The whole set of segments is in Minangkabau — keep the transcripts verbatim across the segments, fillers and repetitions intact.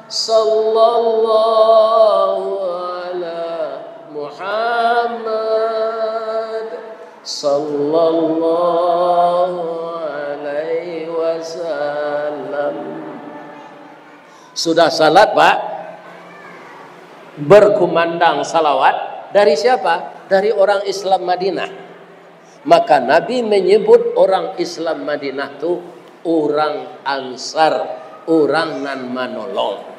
Sallallahu ala Muhammad, sallallahu alaihi wasallam. Sudah salat, Pak, berkumandang salawat dari siapa? Dari orang Islam Madinah. Maka Nabi menyebut orang Islam Madinah tu urang Ansar, urang nan manolong.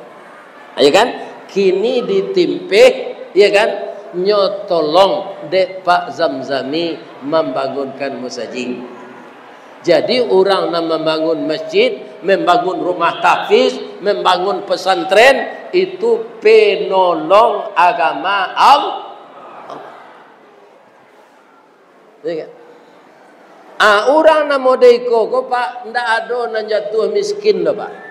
Ya kan? Kini di Timpeh, ya kan? Nyo tolong dek Pak Zamzami mambangunkan musajik. Jadi, urang nan mambangun masjid, mambangun rumah tahfiz, mambangun pesantren, itu penolong agama Allah. Iya kan? Ah, urang nan model iko ko, Pak, ndak ado nan jatuah miskin doh, Pak.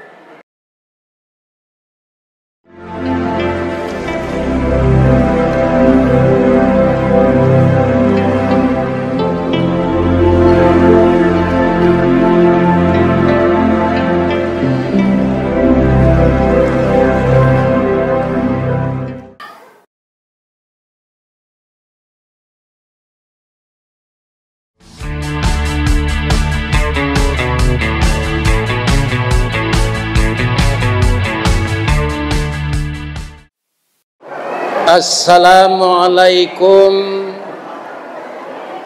Assalamualaikum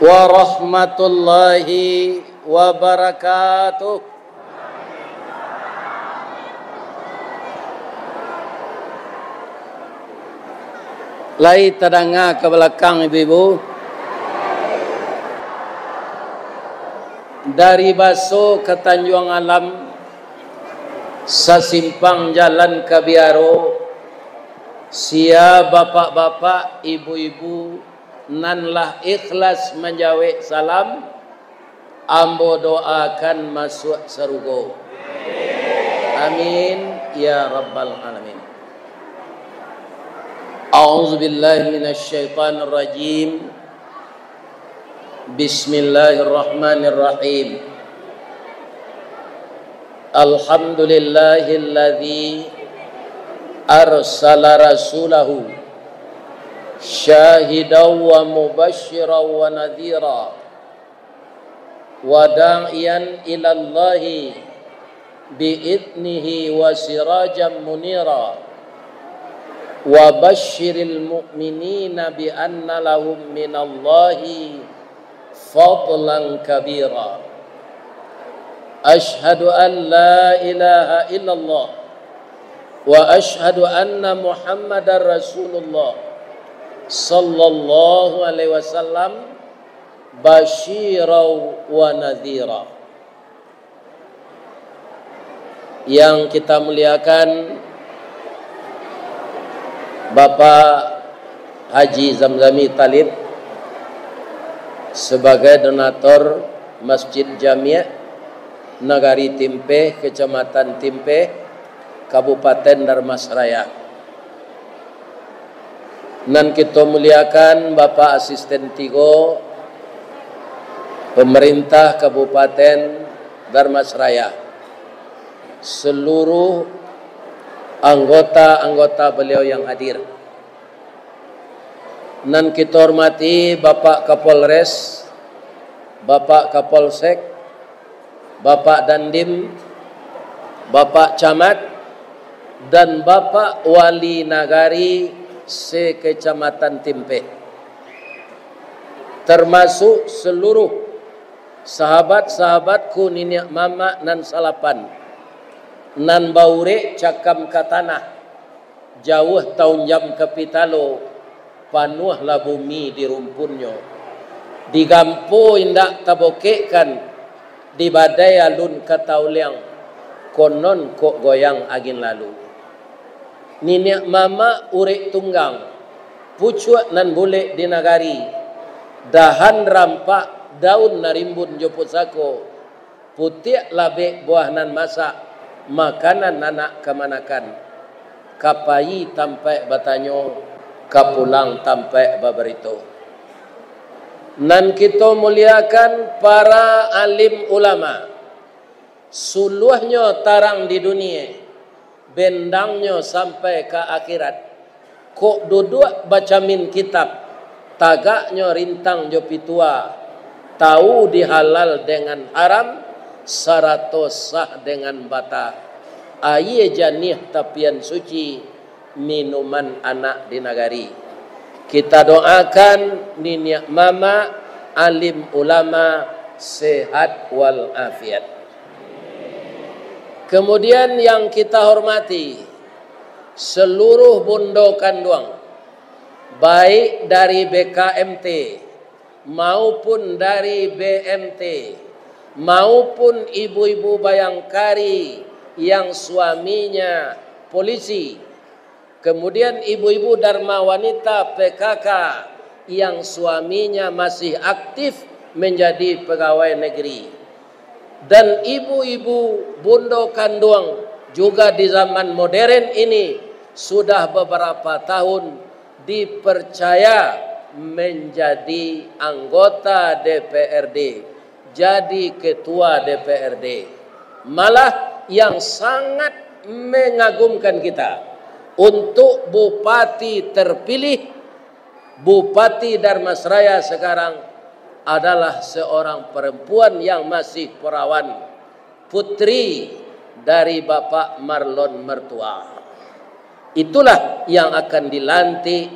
warahmatullahi wabarakatuh. Lai tadanga ka balakang, ibu-ibu? Dari Baso ka Tanjuang Alam, sasimpang jalan ka Biaro, sia bapak-bapak, ibu-ibu, nan lah ikhlas manjawek salam, ambo doakan masuak sarugo. Amin, ya rabbal alamin. A'udzubillahi minasyaitonirrajim. Bismillahirrahmanirrahim. Alhamdulillahilladzi arsala rasulahu syahidan wa mubasysyiran wa nadhira, wa da'iyan ilallahi bi'idnihi wa sirajan munira, wa basysyiril mu'minina bi anna lahum minallahi fadlan kabira. Asyhadu an la ilaha illallah wa asyhadu anna Muhammadar Rasulullah sallallahu alaihi wasallam basyiran wa nadhira. Yang kita muliakan, Bapak Haji Zamzami Talib, sebagai donatur Masjid Jami' Nagari Timpeh, Kecamatan Timpeh, Kabupaten Dharmasraya. Nan kito muliakan, Bapak Asisten Tigo, Pemerintah Kabupaten Dharmasraya, seluruh anggota-anggota beliau yang hadir. Nan kito hormati, Bapak Kapolres, Bapak Kapolsek, Bapak Dandim, Bapak Camat, dan Bapak Wali Nagari se-Kecamatan Timpeh, termasuk seluruh sahabat-sahabatku niniak mamak nan salapan, nan baurek cakam ka tanah, jauah taunjam ka pitalo, panuahlah bumi di rumpunnyo. Digampo indak tabokekkan, dibadai alun ka tauliang, konon kok goyang angin lalu. Niniak mamak urek tunggang, pucuak nan bulek di nagari, dahan rampak, daun nan rimbun jo pusako, putiak labek buah nan masak, makanan anak kamanakan. Ka payi tampaik batanyo, ka pulang tampaik babarito. Nan kito muliakan para alim ulama, suluahnyo tarang di dunie, bendangnyo sampai ka akhirat. Kok duduak bacamin kitab, tagaknyo rintang jo pitua, tahu di halal dengan haram, sarato sah dengan bata. Aia janiah tapian suci, minuman anak di nagari. Kita doakan niniak mamak, alim ulama, sehat wal afiat. Kemudian yang kita hormati, seluruh bundo kanduang, baik dari B K M T maupun dari B M T, maupun ibu-ibu bayangkari yang suaminya polisi, kemudian ibu-ibu Dharma Wanita P K K yang suaminya masih aktif menjadi pegawai negeri. Dan ibu-ibu bundo kanduang juga di zaman modern ini sudah beberapa tahun dipercaya menjadi anggota D P R D, jadi ketua D P R D. Malah yang sangat mengagumkan kita, untuk bupati terpilih, Bupati Dharmasraya sekarang adalah seorang perempuan yang masih perawan, putri dari Bapak Marlon Mertua. Itulah yang akan dilantik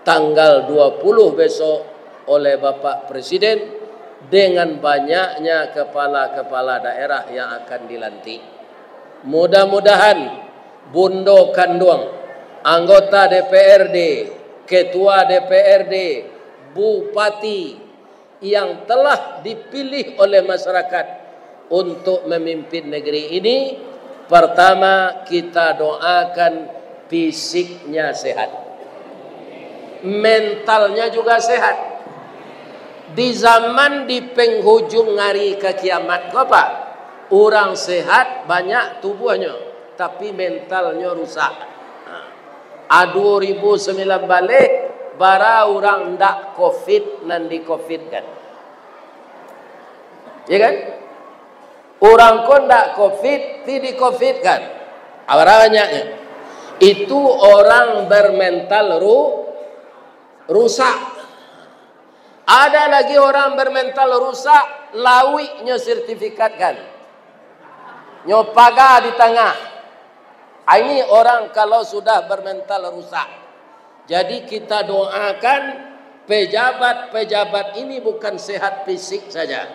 tanggal dua puluh besok oleh Bapak Presiden, dengan banyaknya kepala-kepala daerah yang akan dilantik. Mudah-mudahan bundo kanduang, anggota D P R D, ketua D P R D, bupati yang telah dipilih oleh masyarakat untuk memimpin negeri ini, pertama kita doakan fisiknya sehat, mentalnya juga sehat. Di zaman di penghujung hari ka kiamat ko, Pak, urang sehat banyak tubuahnyo, tapi mentalnyo rusak. Ha. A, dua ribu sembilan baleh, bara urang ndak covid nan di-covidkan. Ya kan? Urang ko ndak covid, ti di-covidkan. Bara banyaknyo. Itu orang bermental ru-, rusak. Ada lagi orang bermental rusak, lauiknyo sertifikatkan. Nyo paga di tangah. Ah, ini orang kalau sudah bermental rusak. Jadi kita doakan pejabat-pejabat ini bukan sehat fisik saja,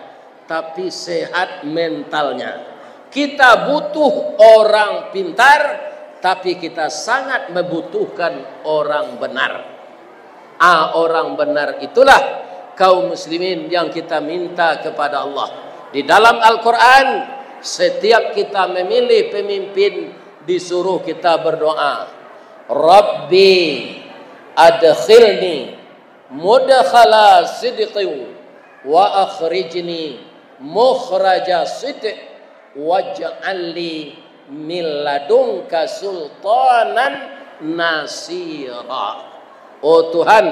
tapi sehat mentalnya. Kita butuh orang pintar, tapi kita sangat membutuhkan orang benar. Ah, orang benar itulah kaum muslimin yang kita minta kepada Allah. Di dalam Al-Quran, setiap kita memilih pemimpin, disuruh kita berdoa, "Rabbi adkhilni mudkhala sidqin wa akhrijni mukhraja sidq waj'al li min ladunka sultanan nasira." Oh Tuhan,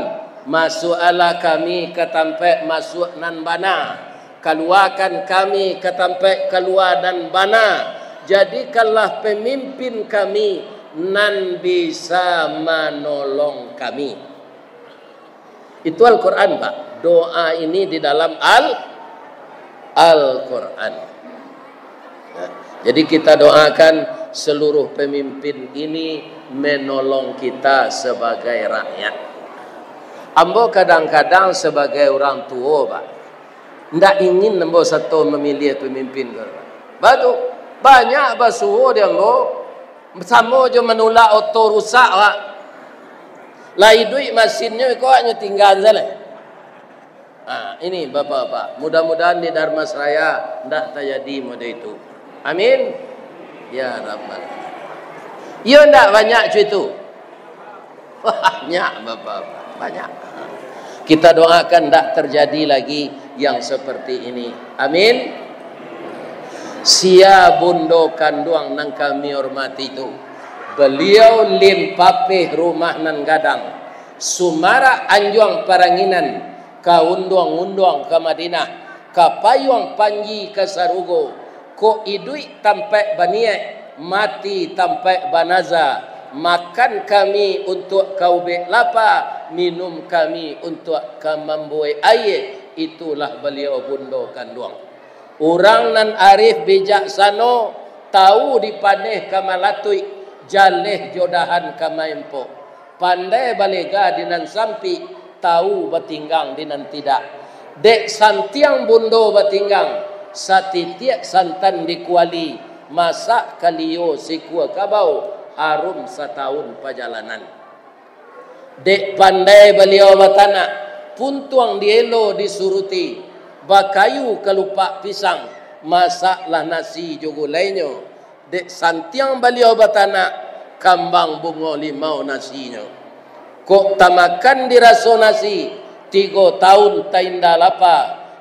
masuakkanlah kami ka tampaik masuak nan bana, kaluakan kami ka tampaik kalua nan bana, jadikanlah pemimpin kami nan bisa manolong kami. Itu Al-Quran, Pak. Doa ini di dalam Al-, Al-Quran. Nah, jadi kita doakan seluruh pemimpin ini menolong kita sebagai rakyat. Ambo kadang-kadang sebagai urang tuo, Pak, ndak ingin ambo sato mamiliah pamimpin ko, Pak. Batu, banyak basuo di ambo, samo jo manulak oto rusak, Pak. Lah iduik masinnyo, iko awaknyo tinggaan salah. Ha, ini, Bapak-bapak, mudah-mudahan di Dharmasraya ndak tajadi model itu. Amin. Ya Rabbal. Iyo ndak banyak cuitu? Banyak, Bapak-bapak, banyak. Kita doakan ndak terjadi lagi yang seperti ini. Amin. Sia bundo kanduang nan kami hormati tu, beliau limpapih rumah nan gadang, sumarak anjuang paranginan, ka unduang-unduang ka Madinah, ka payuang panji ka sarugo, kok iduik tampaik baniaik, Mati tampaik banaza, makan kami untuak ka ubek lapa, minum kami untuak ka mambuek aia, itulah baliau bundo kanduang. Urang nan arif bijaksano, tahu di paneh ka malatuik, jaleh jo dahan ka maempok. Pandai balega di nan sampik, tahu batinggang di nan tidak. Dek santiang bundo batinggang, satitiak santan di kuali, masak kalio sikua kabau, harum satahun pajalanan. Dek pandai baliau batanak, puntuang dielo disuruti, bakayu kalupak pisang, masaklah nasi jo gulainyo. Dek santiang baliau batanak, kambang bungo limau nasinyo. Kok tamakan diraso nasi, tigo taun tainda lapa,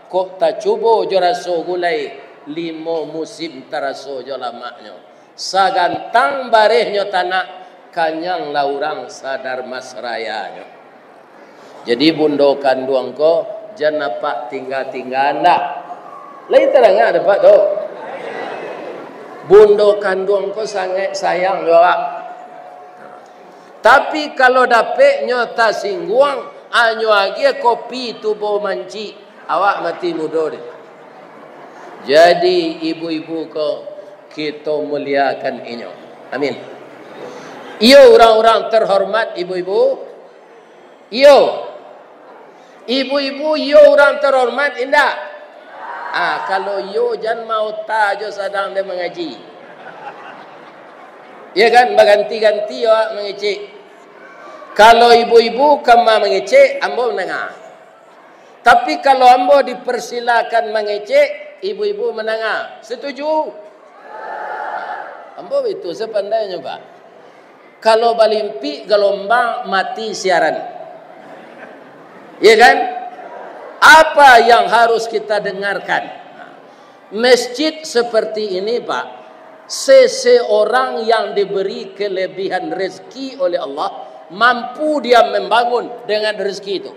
kok tacubo jo raso gulai, limo musim taraso jo lamaknyo. Sagantang barehnyo tanak, kanyanglah urang sadarmasrayanyo. Jadi bundo kanduang ko jan apak tingga-tingga ndak. Lai tadanga dek apak tu. Bundo kanduang ko sangaik sayang jo awak. Tapi kalau dapek nyo tasingguang, anyo agiah kopi tubo mancik, awak mati mudo deh. Jadi ibu-ibu ko kito muliakan inyo. Amin. Iyo urang-urang terhormat ibu-ibu. Iyo. Ibu-ibu, iyo urang terhormat, indak? Ah, kalau iyo, jan maota jo sadang den mangaji. Iyo kan, baganti-ganti awak mangecek. Kalau ibu-ibu kama mangecek, ambo mandanga. Tapi kalau ambo dipersilakan mangecek, ibu-ibu mandanga. Setuju? Ambo itu sepandainyo, Pak. Kalau balimpik galombang, mati siaran. Iya kan? Apa yang harus kita dengarkan? Masjid seperti ini, Pak, seseorang yang diberi kelebihan rezeki oleh Allah, mampu dia membangun dengan rezeki itu.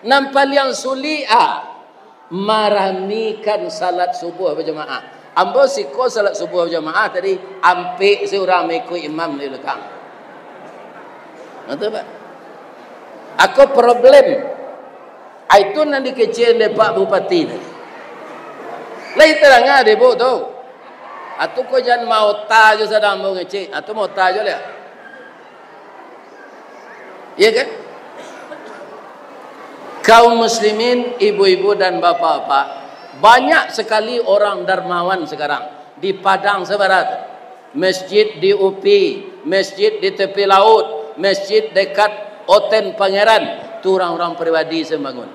Nan paliang sulik, ah, maramikan salat subuh bajamaah. Ambo siko salat subuh bajamaah tadi, ampek se urang maikuik imam di balakang. Nah, tu, Pak. Ako problem. Ah, itu nan dikecek dek Pak Bupati tadi. Lai tadanga dek Ibu tu. Atu ko jan maota jo sadang mangecek. Atu maota jo lah. Iya kan? Kaum muslimin, ibu-ibu dan bapak-bapak, banyak sekali orang dermawan sekarang di Padang sabara tu. Masjid di Upi, masjid di tepi laut, masjid dekat Hotel Pangeran, tu urang-urang pribadi se bangun.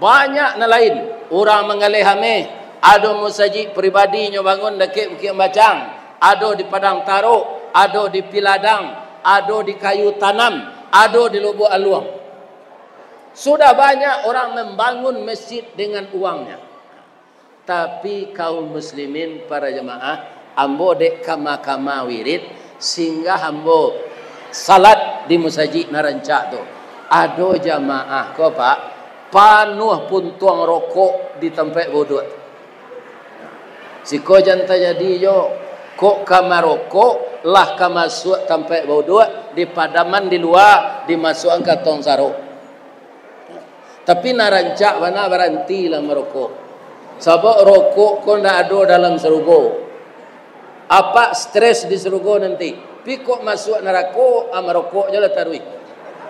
Banyak nan lain, urang manggaleh ameh, ado musajik pribadi nyo bangun dakek Bukik Bacang, ado di Padang Tarok, ado di Piladang, ado di Kayu Tanam, ado di Lubuak Aluang. Sudah banyak orang membangun masjid dengan uangnya. Tapi kaum muslimin, para jamaah, ambo dek kama-kama wirid, singgah ambo salat di musajik nan rancak tu. Ado jamaah ko, Pak, panuah puntuang rokok di tampek bauduak. Siko jan tajadi jo, kok ka marokok, lah ka masuak tampek bauduak, dipadaman di lua, dimasuakan ka tong sarok. Tapi nan rancak bana barantilah marokok. Sabab rokok ko ndak ado dalam sarugo. Apak stres di sarugo nanti. Pi kok masuak narako, ah, marokok jo lah taruih.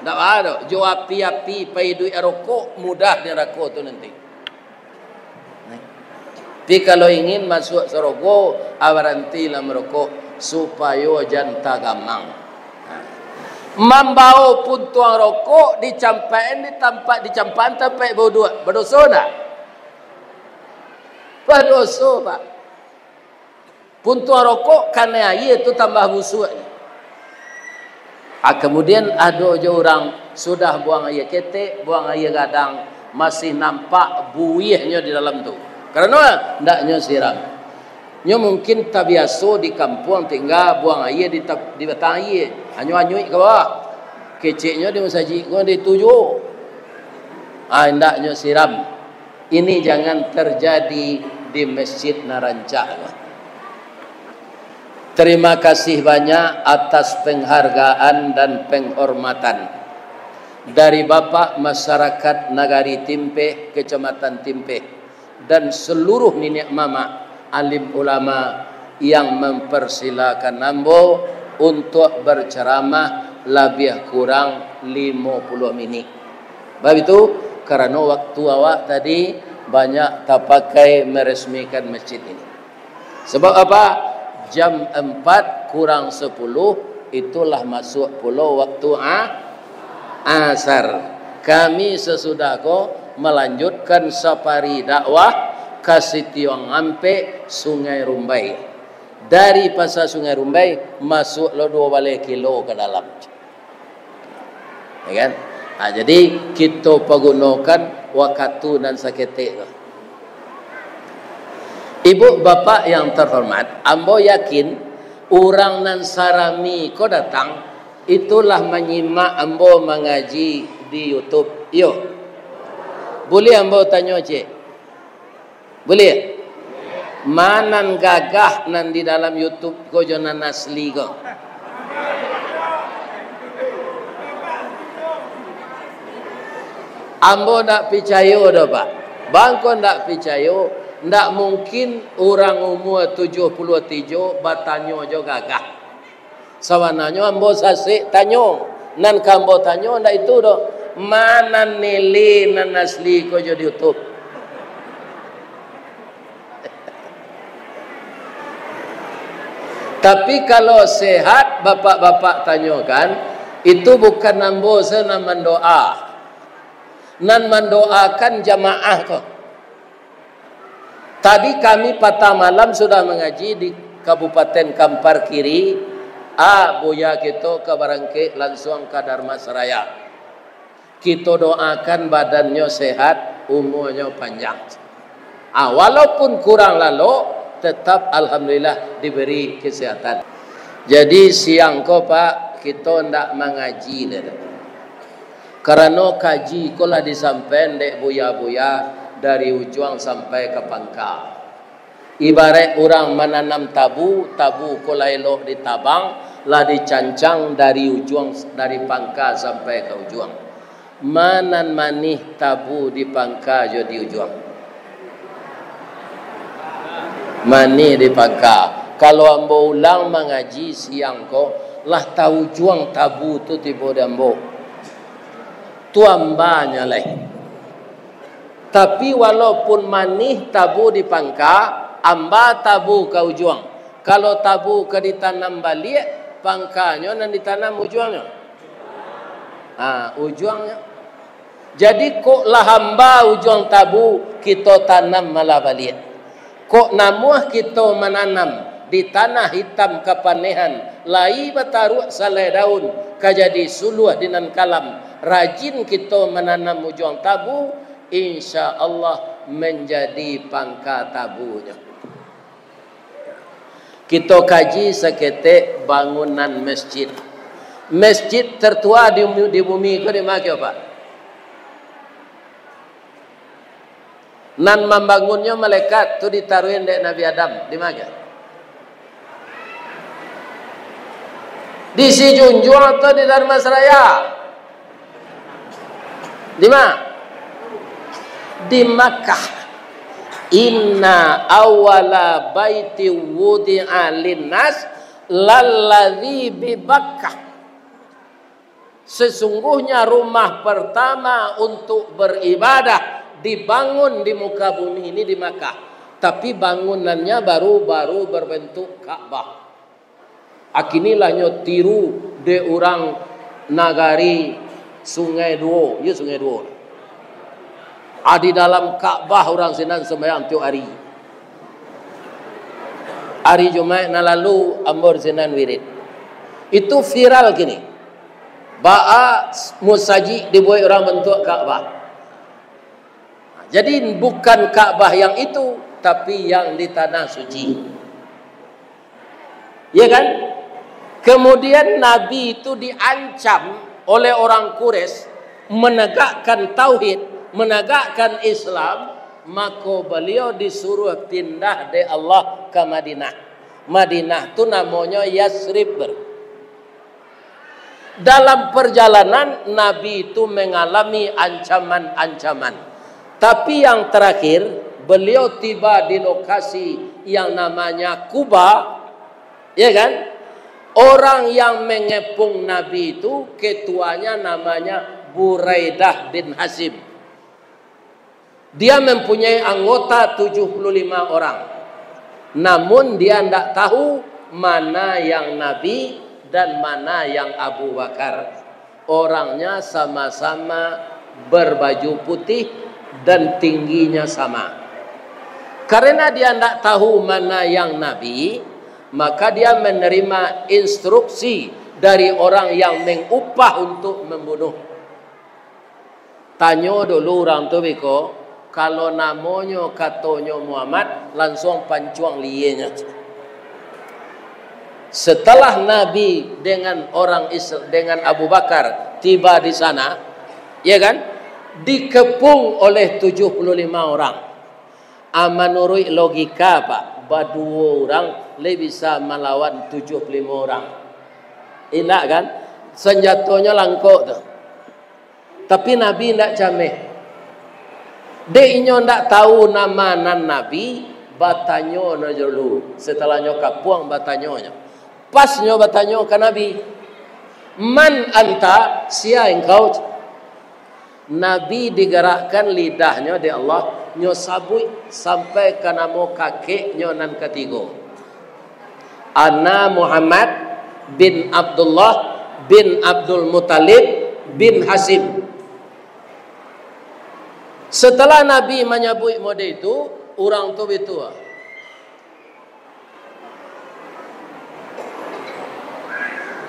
Ndak baa doh, jo api-api pai iduik rokok, mudah di narako tu nanti. Tapi kalau ingin masuak sarugo, ah, barantilah marokok, supayo jan tagamang. Mambao puntuang rokok dicampakan di tampek, dicampakan tampek bauduak, badoso ndak? Badoso, Pak. Puntuang rokok kanai aia tu tambah busuak. Ah, kamudian ado jo urang sudah buang aia ketek, buang aia gadang, masih nampak buiahnyo di dalam tu. Karano ndak nyo siram. Nyo mungkin tabiaso di kampuang tingga buang aia di tap-, di batang aia. Anyo anyuik ka bawah. Keceknyo di musajik ko di tujuah. Ah, indak nyo siram. Ini jangan terjadi di masjid nan rancak ko. Terima kasih banyak atas penghargaan dan penghormatan dari Bapak masyarakat Nagari Timpeh, Kecamatan Timpeh, dan seluruh niniak mamak, alim ulama yang mempersilakan ambo untuk berceramah labiah kurang limo puluah minik. Sebab itu, karano waktu awak tadi banyak tapakai meresmikan masjid ini. Sebab apa? Jam empat kurang sepuluh, itulah masuk pulo waktu a-, asar. Kami sasudah ko malanjutkan safari dakwah ka Sitiong Ampek, Sungai Rumbai. Dari Pasa Sungai Rumbai, masuk lo duo baleh kilo ka dalam. Ya kan? Ha, jadi, kito pagunokan wakatu nan saketek tu. Ibu bapak yang terhormat, ambo yakin urang nan sarami ko datang, itulah manyimak ambo mangaji di YouTube. Iyo. Buliah ambo tanyo ciek? Buliah? Ma nan gagah nan di dalam YouTube ko jo nan asli ko? Ambo ndak picayo doh, Pak. Bangko ndak picayo, ndak mungkin urang umua tujuah puluah tujuah batanyo jo gagah. Sabananyo ambo sasek tanyo. Nan ka ambo tanyo ndak itu doh. Ma nan nilai nan asli ko jo di YouTube? Tapi kalau sehat, bapak-bapak tanyokan, itu bukan ambo se nan mandoa. Nan mandoakan jamaah ko. Tadi kami patang malam sudah mangaji di Kabupaten Kampar Kiri, a, Buya kito ka barangkek lansuang ka Dharmasraya. Kito doakan badannyo sehat, umuanyo panjang. A, walaupun kurang lalok, tetap alhamdulillah diberi kesehatan. Jadi siang ko, Pak, kito ndak mangaji lai. Karano kaji ko lah disampaian dek buya-buya dari ujuang sampai ka pangka. Ibaraik urang mananam tabu, tabu ko lah elok ditabang, lah dicancang dari ujuang, dari pangka sampai ka ujuang. Ma nan manih tabu di pangka jo di ujuang? Manih di pangka. Kalau ambo ulang mangaji siang ko, lah taujuang tabu tu tibo di ambo. Tu ambanyo lai. Tapi walaupun manih tabu di pangka, amba tabu ka ujuang. Kalau tabu ka ditanam baliak, pangkanyo nan ditanam ujuangnyo. Ha, ujuangnyo. Jadi, kok lah amba ujuang tabu, kito tanam malah baliak. Kok namuah kito mananam di tanah itam kapanehan, lai bataruak salai daun, ka jadi suluah di nan kalam. Rajin kito mananam ujuang tabu, insya Allah manjadi pangka tabunyo. Kito kaji saketek bangunan masjid. Masjid tertua di, di bumi ko di ma kio, Pak? Nan mambangunnyo malaikat tu ditaruih dek Nabi Adam, di ma kio? Di Sijunjuang atau di Dharmasraya? Di ma? Di Makkah. Inna awwala baiti wudi'a linnas lalladzi bi Bakkah. Sesungguhnya rumah pertama untuk beribadah dibangun di muka bumi ini di Makkah. Tapi bangunannya baru-baru berbentuk Ka'bah. Akinilah nyo tiru dek urang nagari Sungai Duo, iyo Sungai Duo. A, di dalam Ka'bah urang sinan sumbayang tiok ari. Ari Jumaik nan lalu, ambo di sinan wirid. Itu viral kini. Baa musajik dibuek urang bantuak Ka'bah. Jadi, bukan Ka'bah yang itu, tapi yang di Tanah Suci. Ya kan? Kemudian, Nabi itu diancam oleh orang Quraisy menegakkan tauhid, menegakkan Islam, mako beliau disuruh pindah dek Allah ka Madinah. Madinah tu namonyo Yasrib. Dalam perjalanan, Nabi itu mengalami ancaman-ancaman. Tapi yang terakhir, beliau tiba di lokasi yang namanya Kuba, ya kan? Orang yang mengepung Nabi itu, ketuanya namanya Buraidah bin Hasyim. Dia mempunyai anggota tujuh puluh lima orang. Namun, dia ndak tahu mana yang Nabi dan mana yang Abu Bakar. Orangnya sama-sama berbaju putih dan tingginya sama. Karena dia ndak tahu mana yang Nabi, maka dia menerima instruksi dari orang yang mengupah untuk membunuh. Tanyo dulu urang tu beko, kalau namonyo, katonyo Muhammad, lansuang pancuang lienyo. Setelah Nabi dengan orang Isra-, dengan Abu Bakar tiba di sana, ya kan, dikepung oleh tujuh puluh lima orang. Ah, manuruik logika, Pak, baduo urang lai bisa malawan tujuh puluh lima urang. Indak kan? Sanjatonyo langkok tu. Tapi Nabi indak cameh. Dek inyo indak tahu nama nan Nabi, batanyo no dulu. Setelah nyo kapuang, batanyo nyo. Pas nyo batanyo ka Nabi, "Man anta, sia engkau?" Nabi digerakkan lidahnyo dek Allah, nyo sabuik sampai ka namo kakeknyo nan katigo. "Ana Muhammad bin Abdullah bin Abdul Muttalib bin Hasyim." Setelah Nabi manyabuik mode itu, urang tu bitua.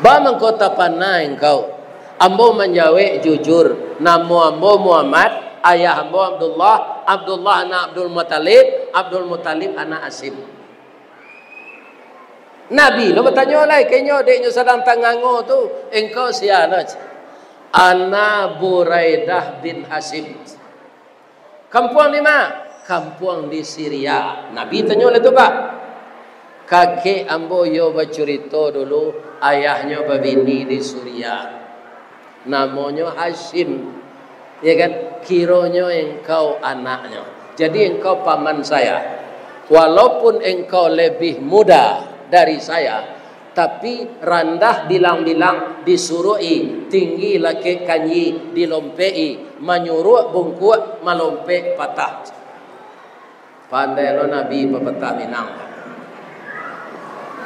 "Ba mangko tapana engkau?" Ambo manjawek jujur, "Namo ambo Muhammad, ayah ambo Abdullah, Abdullah anak Abdul Muttalib, Abdul Muttalib anak Hasyim." Nabi lo batanyo lai, kenyo dek nyo sadang tangango tu, "Engkau sia lo?" "Ana Buraidah bin Hasyim." "Kampuang di ma?" "Kampuang di Siria." Nabi tanyo lai tu, Pak. "Kakek ambo iyo bacurito dulu, ayahnyo babini di Suria. Namonyo Hasyim, ya kan? Kironyo engkau anaknyo. Jadi engkau paman saya. Walaupun engkau lebih muda dari saya, tapi randah bilang-bilang disuruik-i, tinggi lakek kanji dilompek-i, manyuruak bungkuak, malompek patah." Pandai lo Nabi papatah Minang.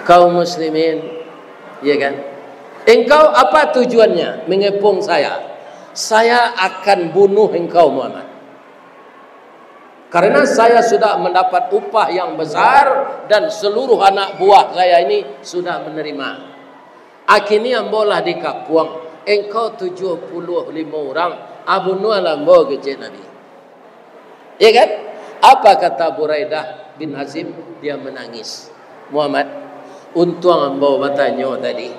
Kaum muslimin, ya kan? "Engkau apa tujuannya mengepung saya?" "Saya akan bunuh engkau, Muhammad. Karena saya sudah mendapat upah yang besar dan seluruh anak buah saya ini sudah menerima. Akini ambo lah dikapuang, engkau tujuh puluh limo urang, ah, bunuahlah ambo," kecek Nabi. Ya kan? Apa kata Buraidah bin Hasyim? Dia menangis. "Muhammad, untuang ambo batanyo tadi.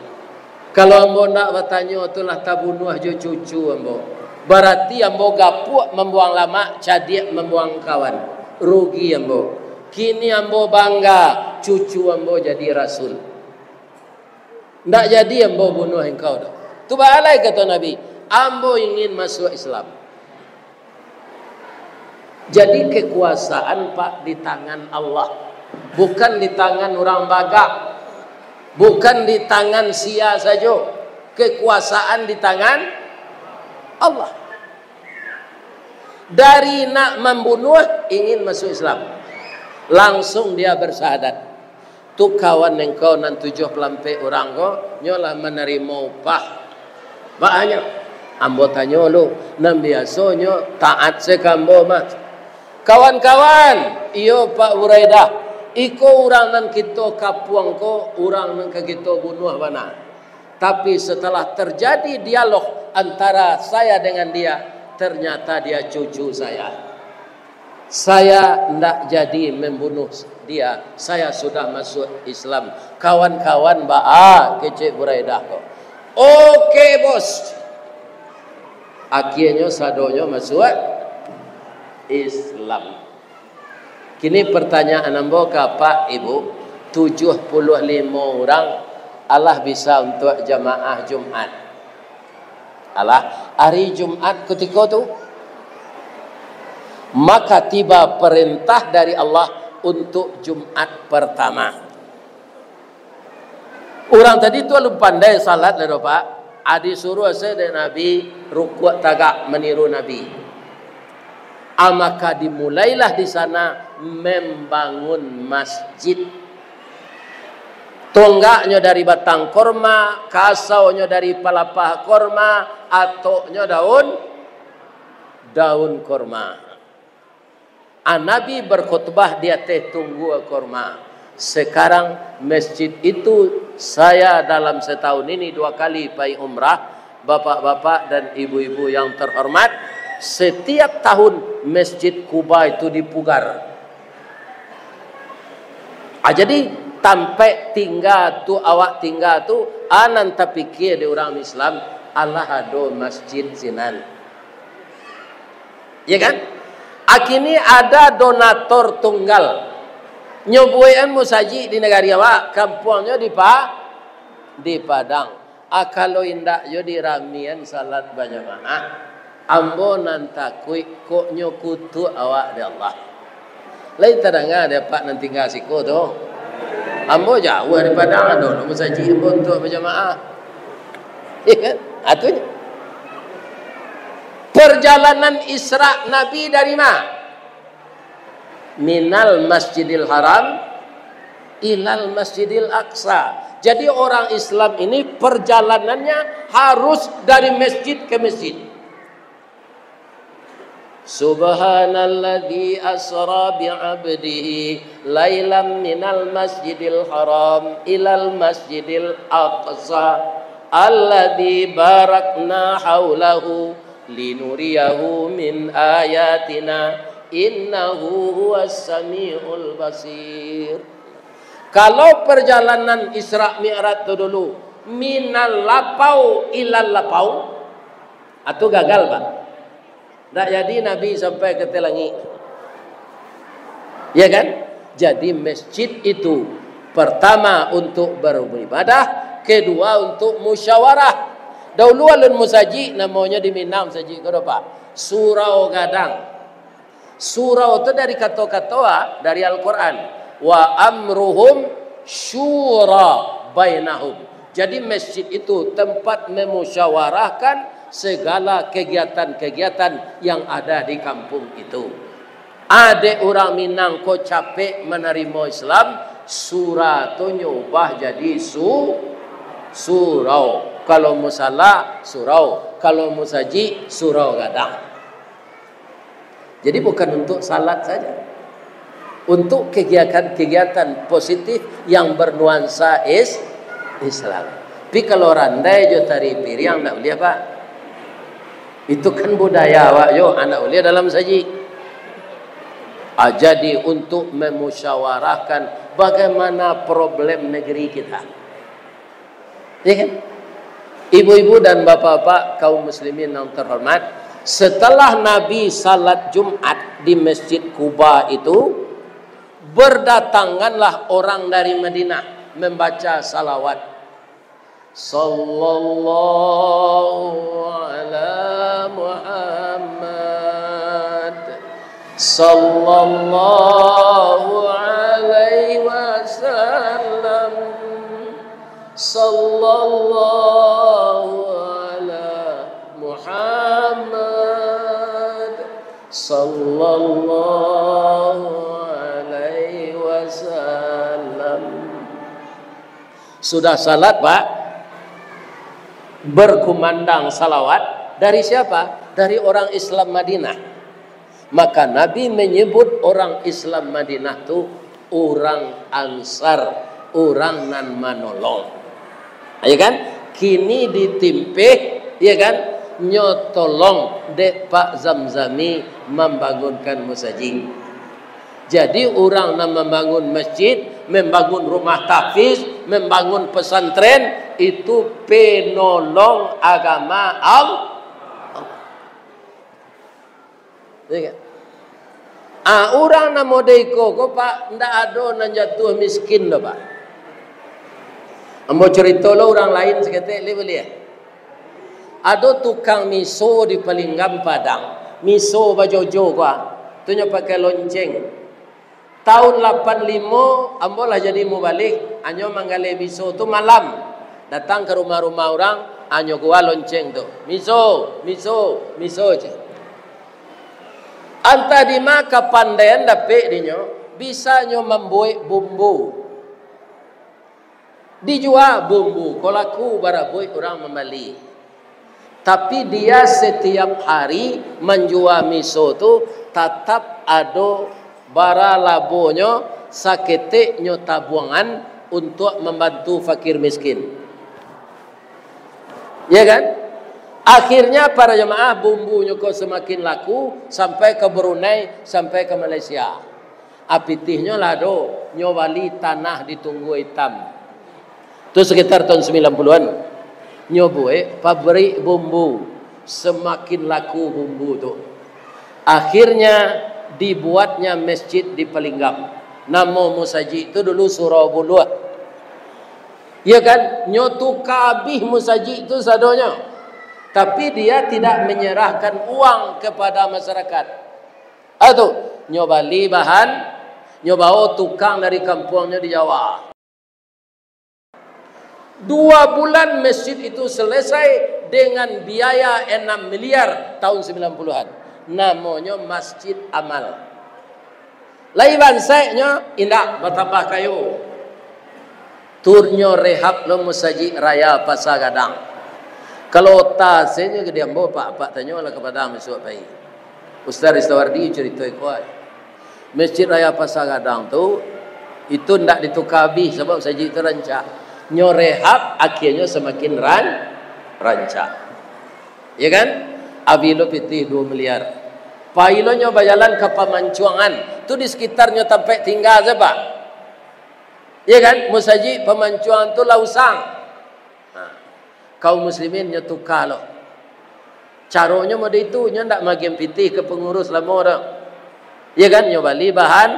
Kalau ambo ndak batanyo tu lah tabunuah jo cucu ambo. Barati ambo gapuak mambuang lamak, cadiak mambuang kawan. Rugi ambo. Kini ambo bangga, cucu ambo jadi rasul. Ndak jadi ambo bunuah engkau doh." Tu baa lai kato Nabi, "Ambo ingin masuak Islam." Jadi, kekuasaan, Pak, di tangan Allah. Bukan di tangan urang bagak. Bukan di tangan sia sajo. Kekuasaan di tangan Allah. Dari nak mambunuah, ingin masuk Islam. Langsung dia bersyahadat. Tu kawan engkau nan tujuah puluah ampek urang ko, nyo lah manarimo upah. Baa nyo? Ambo tanyo lu, nan biasonyo taat se ka ambo mah. Kawan-kawan, iyo Pak Buraidah, iko urang nan kito kapuang ko, urang nan ka kito bunuah bana. Tapi setelah terjadi dialog antara saya dengan dia, ternyata dia cucu saya. Saya ndak jadi membunuh dia, saya sudah masuk Islam. Kawan-kawan baa, kecek Buraidah ko. Oke, bos. Akhirnyo sadonyo masuk Islam. Kini pertanyaan ambo ka Pak Ibu, tujuah puluah limo urang, alah bisa untuak jamaah Jumat. Alah, ari Jumat kutiko tu, maka tiba parentah dari Allah untuak Jumat partama. Urang tadi tu alun pandai salat lai doh, Pak. A, disuruah se dek Nabi rukuak tagak maniru Nabi. A, maka dimulailah di sana membangun masjid. Tonggaknyo dari batang korma, kasaunyo dari palapah korma, atoknyo daun, daun korma. A, Nabi berkhutbah di ateh tunggua korma. Sekarang masjid itu, saya dalam setahun ini dua kali pai umrah, bapak-bapak dan ibu-ibu yang terhormat, setiap tahun Masjid Kuba itu dipugar. A, jadi, tampek tingga tu, awak tingga tu, a, nan tapikia di urang Islam, alah ado masjid sinan. Ya kan? A, kini ada donator tunggal. Nyo buekan musajik di nagari awak, kampuangnyo di Pa-, di Padang. A, kalau indak yo diramian salat bajamaah, ambo nan takuik kok nyo kutuak awak dek Allah. Lai tadanga dek Apak nan tingga siko tu. Ambo jauah dari Padang, ado lo musajik ambo untuak bajamaah. Ya kan? A, tu nyo. Perjalanan Isra Nabi dari ma? Minal Masjidil Haram ilal Masjidil Aqsa. Jadi, orang Islam ini perjalanannya harus dari masjid ke masjid. Subhanalladzi asra bi'abdihi lailam minal masjidil haram ilal masjidil aqsa alladzi barakna haulahu linuriyahu min ayatina, innahu huwas samiul basir. Kalau perjalanan Isra Mi'raj tu dulu, minal lapau ilal lapau, a, tu gagal, Pak. Ndak jadi Nabi sampai ka ateh langik. Ya kan? Jadi, masjid itu pertama untuk beribadah, kedua untuk musyawarah. Dahulu alun musajik, namonyo di Minang musajik ko, Pak. Surau Gadang. Surau tu dari kato-kato, a, dari Al-Quran. Wa amruhum syura bainahum. Jadi, masjid itu tempat memusyawarahkan segala kegiatan-kegiatan yang ada di kampung itu. A, dek urang Minang ko capek manarimo Islam, sura tu nyo ubah jadi su-, surau. Kalau musala, surau. Kalau musajik, surau gadang. Jadi, bukan untuk salat saja. Untuk kegiatan-kegiatan positif yang bernuansa is-, Islam. Tapi kalau randai jo tari piriang, ndak buliah, Pak. Itu kan budaya awak jo, ndak buliah dalam musajik. A, jadi, untuk memusyawarahkan bagaimana problem negeri kita. Ya kan? Ibu-ibu dan bapak-bapak kaum muslimin yang terhormat, setelah Nabi salat Jumat di Masjid Kuba itu, berdatanganlah orang dari Madinah membaca salawat. Sallallahu ala Muhammad. Sallallahu alaihi wasallam. Sallallahu ala Muhammad. Sallallahu alaihi wasallam. Sudah salat, Pak, berkumandang salawat dari siapa? Dari orang Islam Madinah. Maka Nabi menyebut orang Islam Madinah tu urang Ansar, urang nan manolong. Ya kan? Kini ditimpeh, ya kan? Nyo tolong dek Pak Zamzami mambangunkan musajik. Jadi, urang nan mambangun masjid, mambangun rumah tahfiz, mambangun pesantren, itu penolong agama Allah. Ya kan? Ah, urang nan model iko ko, Pak, ndak ado nan jatuah miskin doh, Pak. Ambo carito lo urang lain saketek, lai buliah? Ado tukang miso di Palinggam Padang, miso bajojo ko, ah. Tu nyo pakai lonceng. Tahun lapan limo, ambo lah jadi mubalig, anyo manggaleh miso tu malam. Datang ka rumah-rumah urang, anyo gua lonceng tu. Miso, miso, miso je. Antah dima kapandaian dapek dinyo, bisa nyo mambuek bumbu. Dijua bumbu ko laku, barabuik urang mambali. Tapi dia setiap hari manjua miso tu, tatap ado bara labonyo, saketek nyo tabuangan untuak mambantu fakir miskin. Ya kan? Akhirnya para jamaah, bumbunyo ko samakin laku, sampai ka Brunei, sampai ka Malaysia. Ah, pitihnyo lah ado, nyo bali tanah di Tunggua Itam. Tu sekitar tahun sembilan puluhan. Nyo buek pabrik bumbu, samakin laku bumbu tu. Akhirnya dibuatnya masjid di Palinggam. Namo musajik tu dulu Surau Buluah. Ya kan? Nyo tuka abih musajik tu sadonyo. Tapi dia tidak menyerahkan uang kepada masyarakat. Ah, tu, nyo bali bahan, nyo bao tukang dari kampuangnyo di Jawa. Dua bulan masjid itu selesai dengan biaya enam miliar tahun sembilan puluhan. Namonyo Masjid Amal. Lai bansaiknyo, indak, batambah kayo. Turnyo rehab lo Musajik Raya Pasa Gadang. Kalau ota se nyo ka di ambo, Pak, Apak tanyolah ka Padang bisuak pai. Ustaz Ristawardi carito iko ai. Masjid Raya Pasa Gadang tu, itu ndak dituka abih sabab musajik tu rancak. Nyo rehab, akhianyo samakin ran-, rancak. Ya kan? Abih lo pitih duo miliar. Pai lo nyo bajalan ka Pamancuangan. Tu di sekitarnyo tampek tingga se, Pak. Ya kan? Musajik Pamancuangan tu lah usang. Ha. Kaum muslimin nyo tuka lo. Caronyo model itu, nyo ndak magian pitih ka pangurus lamo doh. Ya kan? Nyo bali bahan,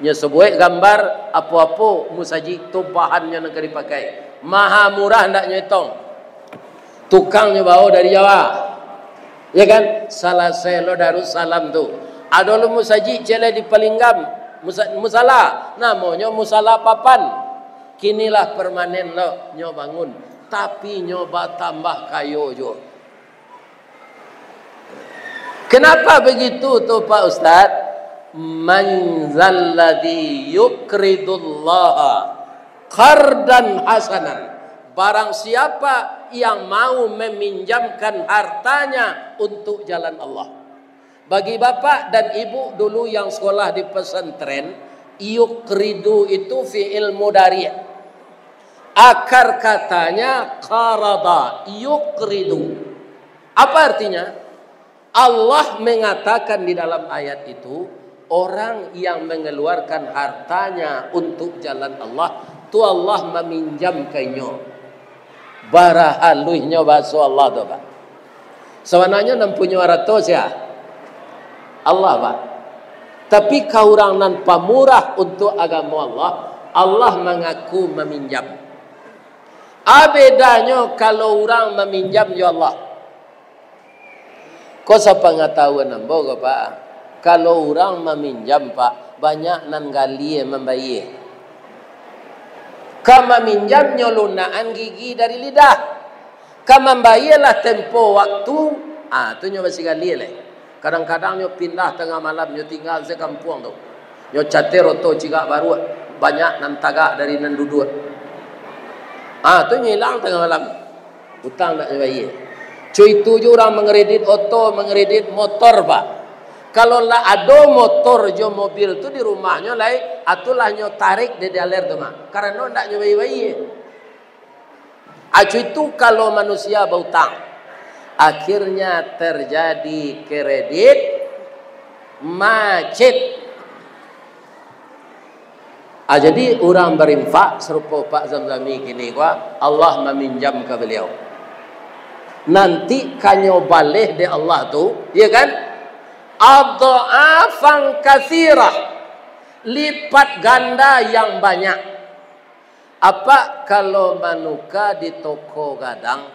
nyo sabuik gambar, apo-apo musajik tu bahannyo nan ka dipakai. Maha murah ndak nyo itong. Tukang nyo bao dari Jawa. Ya kan? Salasai lo Darussalam tu. Ado lo musajik ciek lai di Palinggam. Musa-, musala. Namonyo Musala Papan. Kini lah permanen lo nyo bangun. Tapi nyo batambah kayo juo. Kenapa begitu tu, Pak Ustaz? "Man zalladzi yuqridullaha qardan hasanan." Barang siapa yang mau meminjamkan hartanya untuk jalan Allah. Bagi bapak dan ibu dulu yang sekolah di pesantren, yuqridu itu fi'il mudhari'. Akar katanya qarada, yuqridu. Apa artinya? Allah mengatakan di dalam ayat itu, orang yang mengeluarkan hartanya untuk jalan Allah, tu Allah maminjam ka inyo. Bara haluihnyo bahaso Allah tu, Pak. Sabananyo nan punyo arato sia? Allah, Pak. Tapi ka urang nan pamurah untuak agamo Allah, Allah mangaku maminjam. A bedanyo kalau urang maminjam jo Allah? Ko sapangatahuan ambo ko, Pak, kalau urang maminjam, Pak, banyak nan galie mambayie. Ka maminjam nyo lunakan gigi dari lidah. Ka mambayie lah tempo waktu, ah, tu nyo masih galie lai. Kadang-kadang nyo pindah tangah malam, nyo tingga se kampuang tu. Nyo cater oto cigak baruak, banyak nan tagak dari nan duduak. Ah, tu nyo ilang tangah malam. Utang ndak nyo bayie. Co itu juo urang mangkredit oto, mangkredit motor, Pak. Kalau lah ado motor jo mobil tu di rumahnyo lai, ah, tu lah nyo tarik dari dealer tu mah. Karano ndak nyo bayie-bayie. Ah, co itu kalau manusia bautang, akhirnya terjadi kredit macet. Ah, jadi urang barinfak sarupo Pak Zamzami kini ko, Allah maminjam ka baliau. Nanti ka nyo baleh dek Allah tu, ya kan? Adha'afan katsirah, lipat ganda yang banyak. Apak kalau manuka di toko gadang,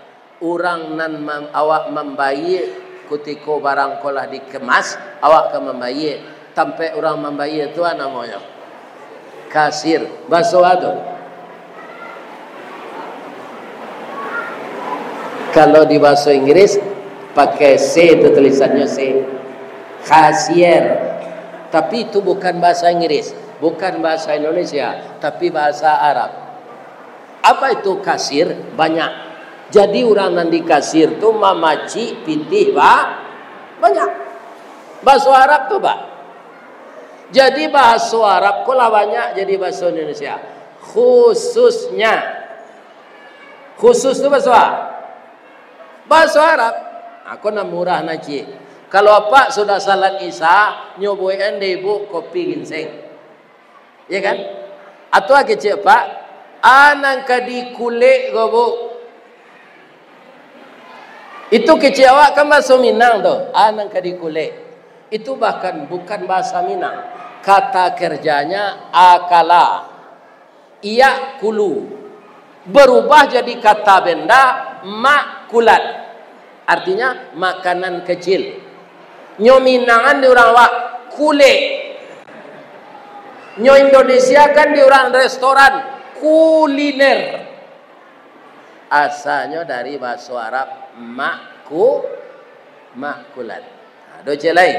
urang nan mam-, awak mambayie, kutiko barang ko lah dikemas, awak ka mambayie. Tampek urang mambayie tu a namonyo? Kasir. Baso a tu? Kalau di baso Inggris, pakai C tu tulisannyo C. Kasier. Tapi itu bukan bahasa Inggris, bukan bahasa Indonesia, tapi bahasa Arab. Apa itu kasir? Banyak. Jadi urang nan di kasir tu mamacik pitih ba-, banyak. Baso Arab tu, Pak. Jadi baso Arab ko lah banyak jadi baso Indonesia. Khususnya. Khusus tu baso a-, baso Arab. Ako nan murah nan ciek. Kalau apak sudah salat Isya, nyo buekan dek ibuk kopi ginseng. Ya kan? Atau kecek apak, a nan ka dikulek ko, Bu. Itu kecek awak kan baso Minang tu, a nan ka dikulek. Itu bahkan bukan bahasa Minang. Kata kerjanya akala. Iyak kulu. Berubah jadi kata benda makulat. Artinya makanan kecil. Nyo Minangan di urang awak, kulek. Nyo Indonesia kan di urang restoran, kuliner. Asalnyo dari baso Arab maku-, makulat. Nah, ado ciek lai.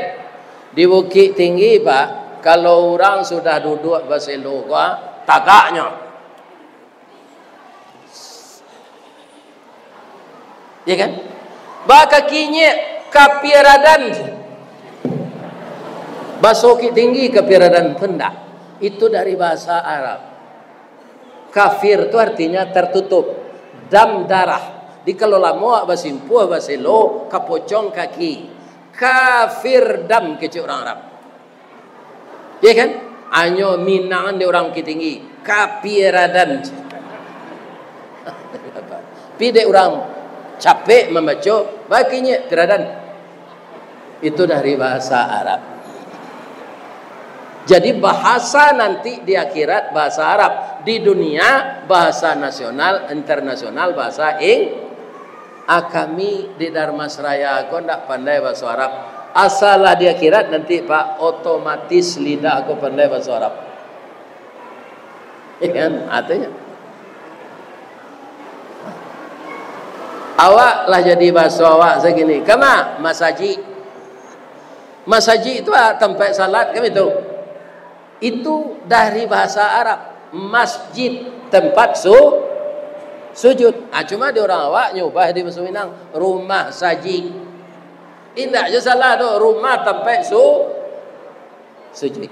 Di Bukittinggi, Pak, kalau urang sudah duduak baselo ko, tagaknyo. Ya kan? Bakaki inyek, kapiaradan. Baso Bukittinggi, kapiaradan tu ndak. Itu dari bahasa Arab. Kafir tu artinya tertutup. Dam darah. Jadi kalau lamo awak basimpuah, baselo, kapocong kaki. Kafir dam kecek urang Arab. Ya kan? Anyo Minang di urang Bukittinggi. Kapiaradan. Pi dek urang capek mambaco, bakaki inyek piaradan. Itu dari bahasa Arab. Jadi bahasa nanti di akhirat bahasa Arab, di dunia bahasa nasional, internasional bahasa Ing-, a kami di Dharmasraya ko ndak pandai baso Arab. Asal lah di akhirat nanti, Pak, otomatis lidah ko pandai baso Arab. Ya kan? Artinya, awak lah jadi baso awak sagini. Kama? Masajik. Masajik tu, ah, tampek salat kan itu. Itu dari bahasa Arab. Masjid, tempat su-, sujud. Ah, cuma di urang awak nyubah di baso Minang, rumah sajik. Indak je salah tu, rumah tampek su-, sujud.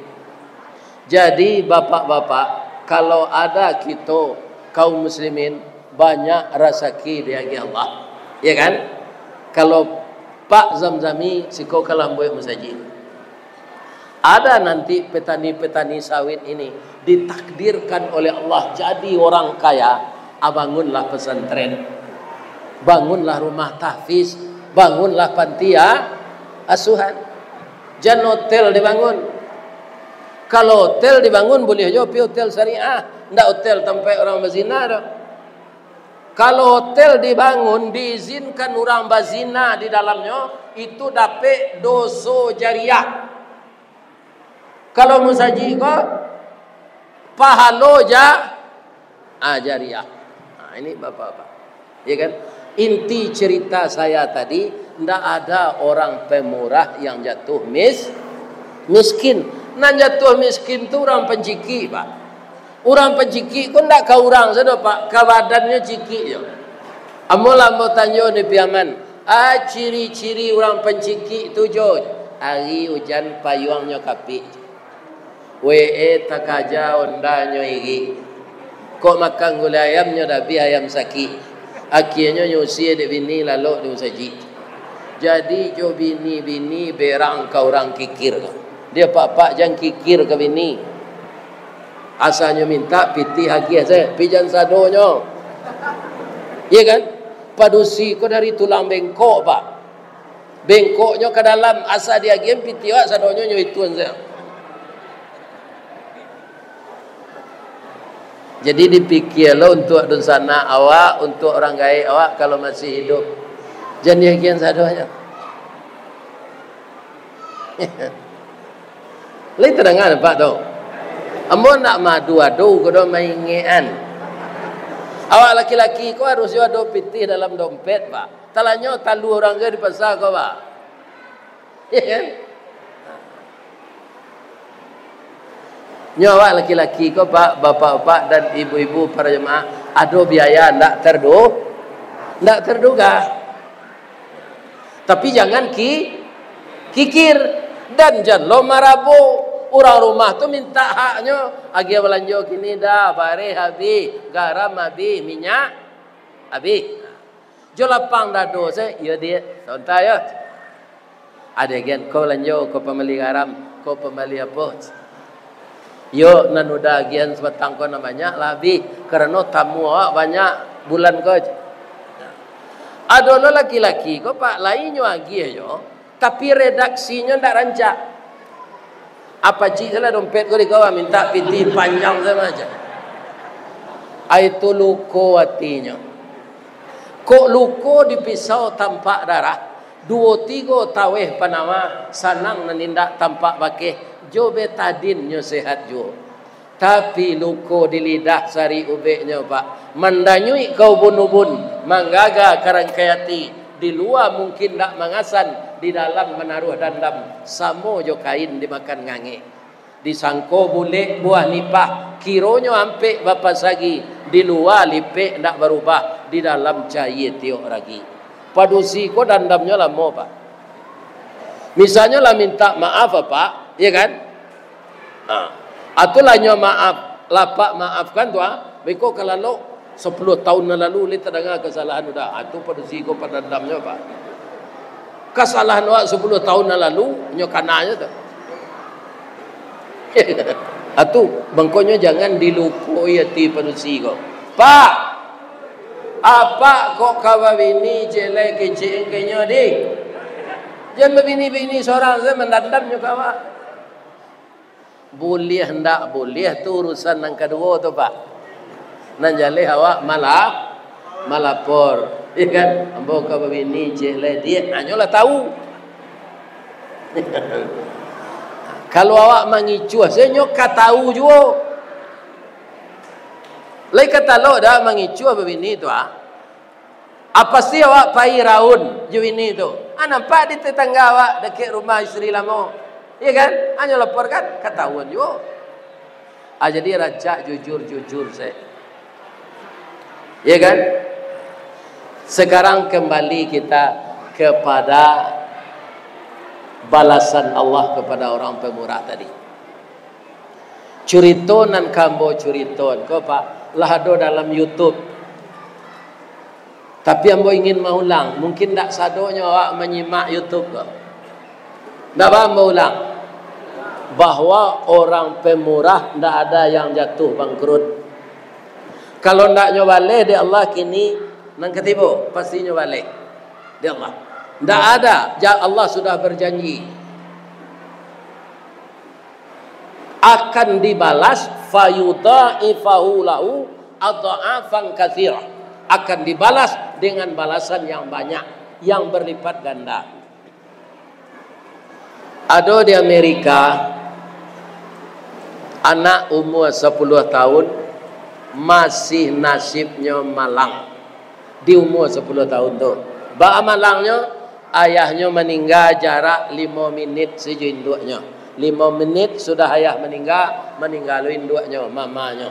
Jadi, bapak-bapak, kalau ada kito kaum muslimin, banyak rasaki diagiah Allah. Ya kan? Kalau Pak Zamzami, siko ka lambuik masajik. Ada nanti petani-petani sawit ini ditakdirkan oleh Allah jadi orang kaya, ah, bangunlah pesantren, bangunlah rumah tahfiz, bangunlah panti a-, asuhan. Jan hotel dibangun. Kalau hotel dibangun, buliah jo pi hotel syariah, ndak hotel tampek urang bazina doh. Kalau hotel dibangun, diizinkan urang bazina di dalamnyo, itu dapek doso jariah. Kalau musajik ko, pahalo ja-, ah, jariah. Ah, ini bapak-bapak. Ya kan? Inti cerita saya tadi, ndak ada orang pemurah yang jatuh mis-, miskin. Nan jatuh miskin tu urang pancikik, Pak. Urang pancikik ko ndak ka urang sado, Pak, ka badannyo cikik jo. Ambo lah ambo tanyo ni Piaman, a ciri-ciri urang pancikik tu jo, ari ujan payuangnyo kapik, W E takaja ondanyo irik, kok makan gulai ayam nyo dabih ayam sakik, akhianyo nyo usie dek bini lalok di musajik. Jadi jo bini-bini berang ka urang kikir ko. Dia pak-pak jan kikir ka bini. Asanyo mintak pitih agiah sajo, pi jan sadonyo. Iya kan? Padusi ko dari tulang bengkok, Pak. Bengkoknyo ka dalam, asa diagiahan pitih awak sadonyo nyo itu sajo. Jadi dipikia lo untuak dunsanak awak, untuak urang gaek awak kalau masih iduik. Jan diagiahan sadonyo. Lai tadanga nampak tu? Ambo ndak maadu-adu ko doh, maingekan. Awak laki-laki ko harus jo ado pitih dalam dompet, Pak. Talanyo talua urang ko di pasa ko, Pak. Iya kan? Nyo awak laki-laki ko, Pak, bapak-bapak dan ibu-ibu para jemaah, ado biaya ndak terdu-, ndak terduga. Tapi jangan ki-, kikir. Dan jan lo marabo. Urang rumah tu mintak haknyo, agiah balanjo kini dah, bareh abih, garam abih, minyak abih. Jo lapang dado se, "Iyo, Diak, sabanta yo." Ado agiahan, "Ko balanjo, ko pambali garam, ko pambali apo." "Iyo, nan uda agiahan sabatang ko nan banyak lah abih, karano tamu awak banyak bulan ko." Ado lo laki-laki ko, Pak, lai nyo agiah yo, tapi redaksinyo ndak rancak. Apo cik salah dompet ko di kau, mintak pitih panjang sajo. Ai tu luko atinyo. Kok luko di pisau tampak darah, duo tigo taweh panawa, sanang nan indak tampak bakeh, jo betadin nyo sehat juo. Tapi luko di lidah sarik ubeknyo, Pak, mandanyuik ka ubun-ubun, manggaga ka rangkai ati, di lua mungkin ndak mangasan, di dalam manaruah dandam, samo jo kain dimakan ngangek. Disangko bulek buah nipah, kironyo ampek bapasagi, di lua lipek ndak barubah, di dalam cayie tiok ragi. Padusi ko dandamnyo lamo, Pak. Misalnyo lah mintak maaf, Pak, iyo kan? Ha. Atulah nyo maaf, lapak maafkan tu, ah, beko ka lalok sapuluah taun nan lalu, lai tadanga kasalahan uda. Ah, tu padusi ko padandamnyo, Pak. Kasalahan awak sapuluah taun nan lalu, nyo kananyo tu. Atu, mangkonyo jangan dilukoi ati padusi ko. Pak, apak kok ka babini ciek lai kecek engkenyo, di? Jan babini-bini sorang sajo mandandamnyo ka awak. Buliah ndak buliah tu urusan nan kaduo tu, Pak. Nan jaleh awak mala-, malapor, iyo kan? Ambo ka babini ciek lai, Diak, hanyo lah tahu. Kalau awak mangicuah, sajo nyo ka tahu juo. Lai ka talok dah mangicuah babini tu, ah. Ah, pasti awak pai raun jo bini tu. Ah, nampak di tetangga awak, dakek rumah isteri lamo. Iyo kan? Hanyo laporkan, katahuan juo. Ah, jadi rancak jujur-jujur sajo. Iyo kan? Sekarang kembali kita kepada balasan Allah kepada orang pemurah tadi. Curito nan ka ambo curitoan ko, Pak, lah ado dalam YouTube. Tapi ambo ingin maulang, mungkin ndak sadonyo awak manyimak YouTube ko. Ndak ba ambo ulang, bahwa orang pemurah ndak ada yang jatuh bangkrut. Kalau ndak nyo baleh dek Allah kini, nan ka tibo, pasti nyo baleh dek Allah. Ndak ada, ja-, Allah sudah berjanji akan dibalas, fayudha'ifahu lahu adha'afan katsirah, akan dibalas dengan balasan yang banyak, yang berlipat ganda. Ado di Amerika, anak umur sapuluah tahun masih nasibnyo malang. Di umur sapuluah tahun tu. Baa malangnyo? Ayahnyo maningga jarak limo minit sajo induaknyo. Limo minit sudah ayah maningga, maningga lo induaknyo, mamanyo.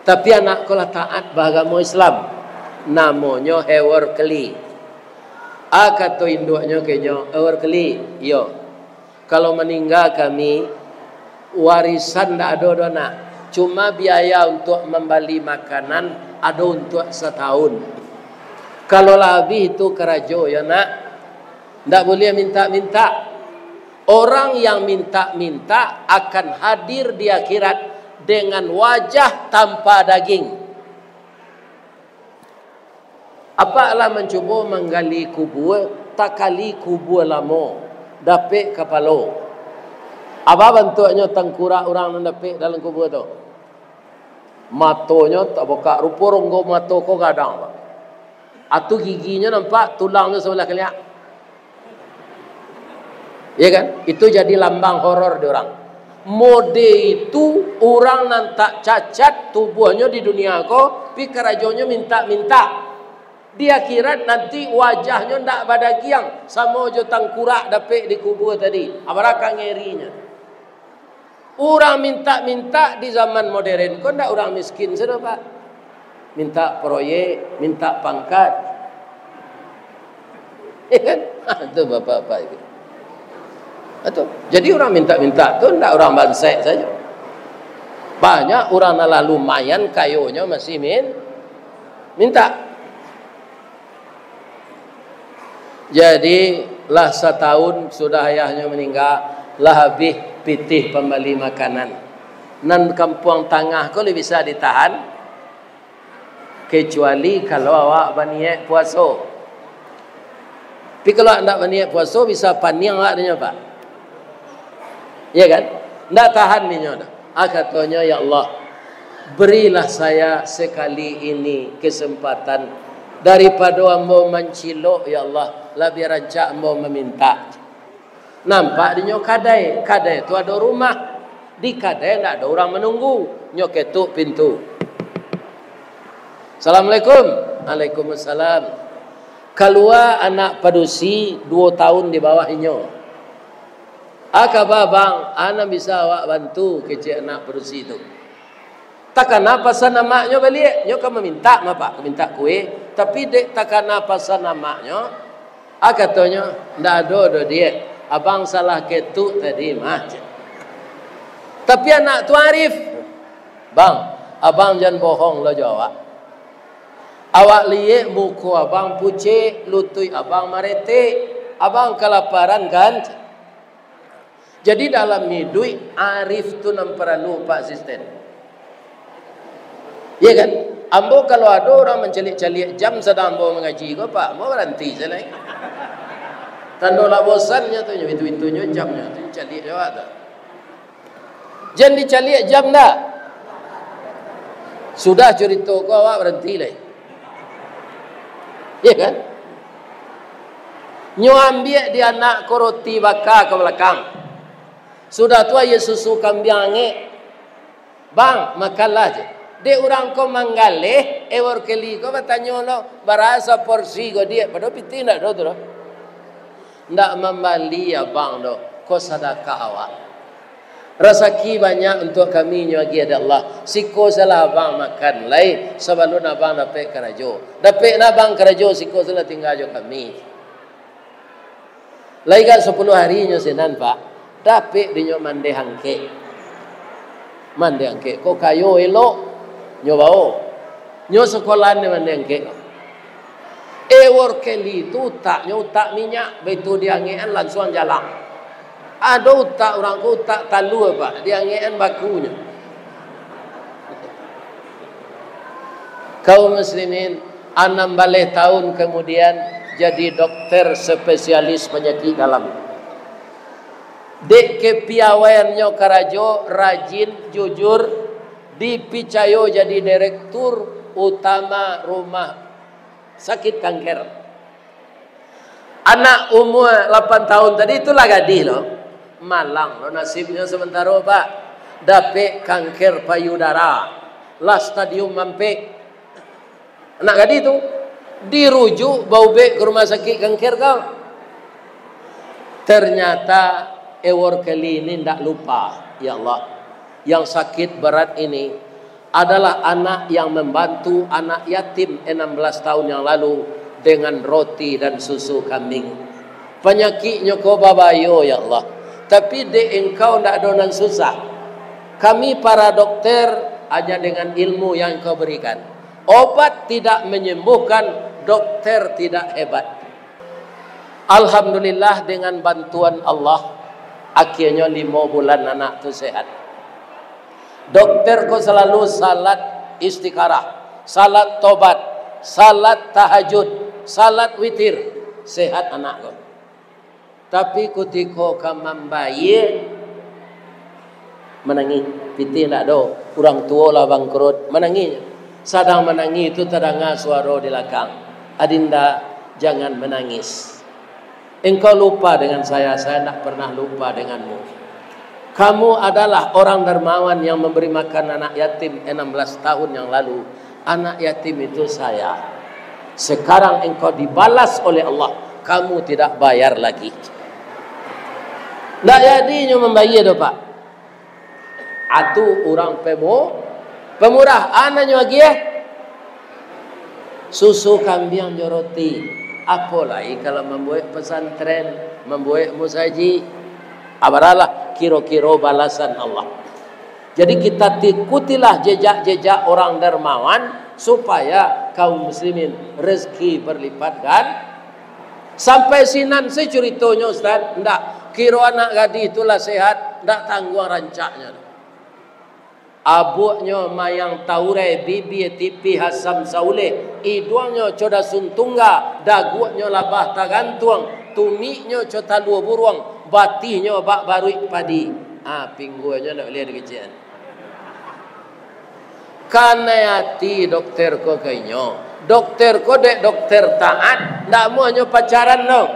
Tapi anak ko lah taat baagamo Islam. Namonyo Howard Kelly. Ah, kato induaknyo ka inyo, "Howard Kelly, iyo. Kalau maningga kami, warisan ndak ado doh, Nak. Cuma biaya untuak mambali makanan ado untuak satahun. Kalau lah abih itu karajo, yo, Nak. Ndak buliah mintak-mintak. Orang yang mintak-mintak akan hadir di akhirat dengan wajah tanpa daging." Apak lah mancubo manggali kubua, Sakali kubua lamo, dapek kapalo. Apo bantuaknyo tangkurak urang nan dapek dalam kubua tu? Matonyo tabukak, rupo rongga mato ko gadang, Pak. Atu giginyo nampak, tulangnyo sabalah kaliak. Ya kan? Itu jadi lambang horor di orang. Mode itu urang nan tak cacat tubuahnyo di dunia ko, pi karajonyo mintak-mintak. Di akhirat nanti wajahnyo ndak badagiang, samo jo tangkurak dapek di kubua tadi. Abarah ka ngerinyo. Urang mintak-mintak di zaman modern ko ndak urang miskin sajo, Pak. Mintak proyek, mintak pangkat. Ya kan? Itu bapak-bapak itu. Itu. Jadi urang mintak-mintak tu ndak urang bansaik sajo. Banyak urang nan lah lumayan kayonyo masih min-, mintak. Jadi, lah satahun sudah ayahnyo maningga, lah abih pitih pambali makanan. Nan kampuang tangah ko lai bisa ditahan, kecuali kalau awak baniaik puaso. Tapi kalau awak ndak baniaik puaso, bisa paniang awak dinyo, Pak. Iya kan? Ndak tahan dinyo doh. Ah, katonyo, "Ya Allah, berilah saya sekali ini kesempatan. Daripado ambo mancilok, ya Allah, labiah rancak ambo mamintak." Nampak dinyo kadai, kadai tu ado rumah. Di kadai ndak ado urang manunggu, nyo ketuk pintu. "Assalamualaikum." "Waalaikumsalam." Kalua anak padusi duo tahun di bawah inyo. "Ah, kaba, Bang, a nan bisa awak bantu?" kecek anak padusi tu. Takana pasan amaknyo baliak, nyo ka mamintak mah, Pak, ka mintak kue, tapi dek takana pasan amaknyo, ah, katonyo, "Ndak ado doh, Diak, abang salah ketuk tadi mah," cek. Tapi anak tu arif, "Bang, abang jan bohong lo jo awak. Awak liek muko abang pucek, lutuik abang maretek, abang kalaparan kan?" Jadi, dalam iduik, arif tu nan paralu, Pak Asisten. Iya kan? Ambo kalau ado urang mancaliak-caliak jam sadang ambo mangaji ko, Pak, ambo baranti se lai. Tando lah bosannyo tu, nyo itu-itunyo jamnyo tu, caliak jo awak tu. Jan dicaliak jam ndak? Sudah curito ko, awak baranti lai. Iya kan? Nyo ambiak di anak ko roti baka ka balakang. Sudah tu aia susu kambiang angek. "Bang, makanlah," cek. Dek urang ko manggaleh, Eworkeli ko batanyo lo, "Bara saporsi ko, Diak?" Padahal pitih ndak ado tu doh. "Ndak mambali abang doh, ko sadakah awak. Rasaki banyak untuak kami nyo agiah dek Allah. Siko salah abang makan lai, sabalun abang dapek karajo. Dapek nah abang karajo, siko salah tingga jo kami." Lai agak sapuluah ari nyo sinan, Pak, dapek dinyo mandeh angkek. Mandeh angkek ko kayo elok, nyo bao. Nyo sakolah di mandeh angkek ko. Eworkeli tu utaknyo utak minyak, baitu diangekan lansuang jalang. Ado utak urang ko utak talua, Pak, diangekan bakunyo. Kaum muslimin, anam baleh tahun kamudian, jadi dokter spesialis panyakik dalam. Dek kapiawaiannyo karajo, rajin, jujur, dipicayo jadi direktur utama rumah sakit kanker. Anak umua lapan tahun tadi tu lah gadih lo. Malang lo nasibnyo samantaro, Pak. Dapek kanker payudara. Lah stadium ampek. Anak gadih tu dirujuk baubek ka rumah sakik kanker ko. Ternyata Eworkeli ni ndak lupa, ya Allah, yang sakit berat ini adalah anak yang membantu anak yatim enam belas tahun yang lalu dengan roti dan susu kambing. Panyakiknyo ko babayo, ya Allah. Tapi dek Engkau ndak ado nan susah. Kami para dokter hanya dengan ilmu yang Engkau berikan. Obat tidak menyembuhkan, dokter tidak hebat. Alhamdulillah, dengan bantuan Allah, akhirnyo limo bulan anak tu sehat. Dokter ko salalu salat istikharah, salat tobat, salat tahajud, salat witir. Sehat anak ko. Tapi kutiko ka mambayie, manangih. Pitih ndak ado, urang tuo lah bangkrut, manangih. Sadang manangih tu tadanga suaro di lakang, "Adinda, jangan menangis. Engkau lupa dengan saya, saya ndak pernah lupa denganmu. Kamu adalah orang dermawan yang memberi makan anak yatim enam belas tahun yang lalu. Anak yatim itu saya. Sekarang engkau dibalas oleh Allah. Kamu tidak bayar lagi." Ndak jadi nyo mambayie doh, Pak. Atu urang pemu-, pemurah, ana nyo agiah susu kambiang jo roti. Apo lai kalau mambuek pesantren, mambuek musajik. Abaralah kiro-kiro balasan Allah. Jadi, kita tikutilah jejak-jejak orang dermawan, supaya kaum muslimin rezeki berlipat gan-, sampai sinan se curitonyo, Ustaz? Ndak. Kiro anak gadih tu lah sehat, ndak tangguang rancaknyo. Abuaknyo mayang taurai, bibia tipih asam sauleh, iduangnyo co dasun tungga, daguaknyo labah tagantuang, tumiknyo co talua buruang, batihnyo bak baruik padi. Ah, pingguanyo ndak buliah dikecekan. Kanai ati dokter ko ka inyo. Dokter ko dek dokter taat, ndak amuah nyo pacaran doh.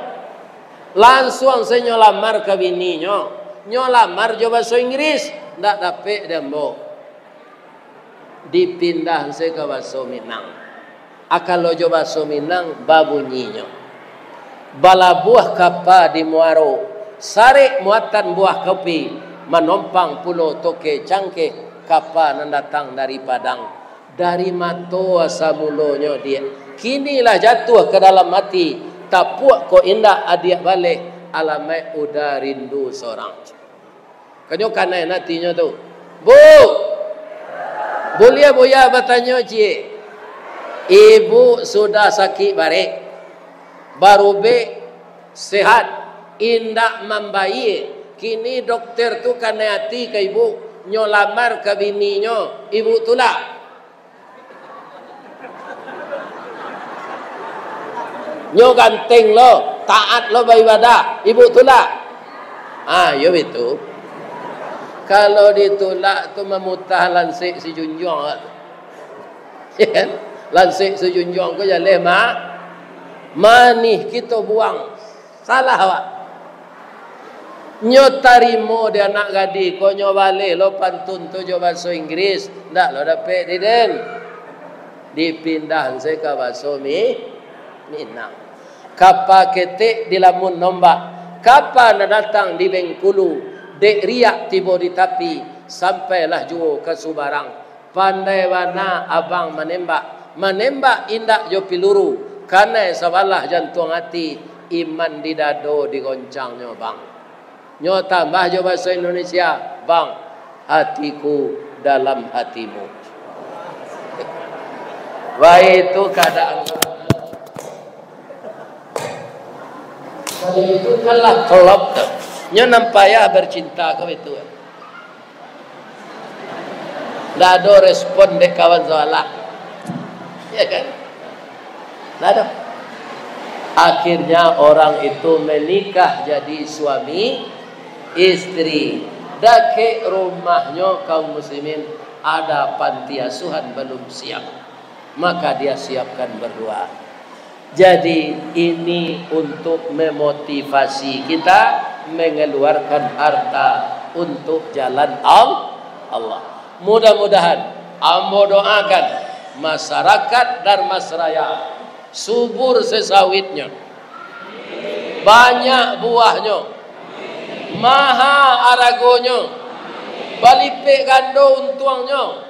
Lansuang se nyo lamar ka bininyo. Nyo lamar jo baso Inggris, ndak dapek dek ambo. Dipindah se ka baso Minang. A, kalau jo baso Minang babunyinyo, balabuah kapa di muaro, sarek muatan buah kopi, manompang pulo toke cangkeh, kapa nan datang dari Padang. Dari mato asa mulonyo, Diak, kini lah jatuah ka dalam ati, tapuak kok indak adiak baleh, alamaik uda rindu sorang. Kanyo kanai atinyo tu. "Bu, buliah buya batanyo ciek? Ibu sudah sakik barek, barubek, sehat, indak mambayie. Kini dokter tu kanai ati ka ibu, nyo lamar ka bininyo, ibu tulak?" Nyo ganteng lo, taat lo baibadah, ibu tulak? Ah, yo bitu. Kalau ditulak tu mamutah lansek si junjuang awak tu. Ya kan? Lansek si junjuang ko jaleh ma-, manih kito buang. Salah awak. Nyo tarimo di anak gadih ko, nyo baleh lo pantun tu jo baso Inggris, ndak lo dapek di den. Dipindah se ka baso Mi-, Minang. Kapa ketek dilamun ombak, kapa nan datang di Bengkulu, dek riak tibo di tapi, sampailah juo ka subarang. Pandai bana abang manembak, manembak indak jo piluru, kanai sabalah jantuang ati, iman di dado digoncangnyo, Bang. Nyo tambah jo baso Indonesia, Bang, hatiku dalam hatimu. Baitu kaadaan. Baitu kan lah klop tu. Nyo nan payah bacinta ko itu. Ndak ado respon dek kawan sabalah. Ya kan? Ndak ado. Akhirnya orang itu menikah jadi suami istri. Dakek rumahnyo kaum muslimin ada panti asuhan belum siap. Maka dia siapkan berdua. Jadi, ini untuk memotivasi kita mengeluarkan harta untuk jalan Al-, Allah. Mudah-mudahan ambo doakan masyarakat Darmasraya subur sesawitnyo, banyak buahnyo, maha aragonyo, balipek gando untuangnyo,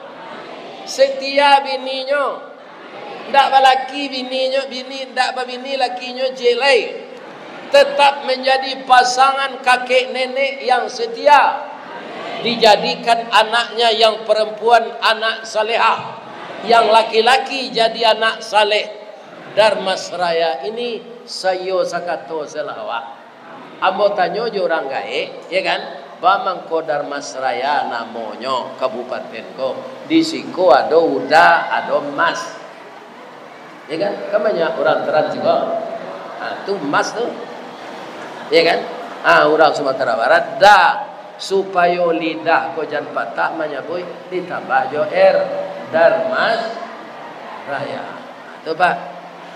setia bininyo, ndak balaki bininyo, bini ndak babini, lakinyo ciek lai, tetap menjadi pasangan kakek nenek yang setia, dijadikan anaknya yang perempuan anak salehah, yang laki-laki jadi anak saleh. Darmasraya ini saiyo sakato salah awak. Ambo tanyo jo urang gaek, ya kan, "Ba mangko Darmasraya namonyo kabupaten ko? Di siko ado uda, ado emas." Ya kan? Kan banyak urang Trans siko. Nah, tu emas tu. Ya kan? Ah, urang Sumatera Barat, dah, supayo lidah ko jan patah manyabuik, ditambah jo R, Darmas Raya. Tu, Pak.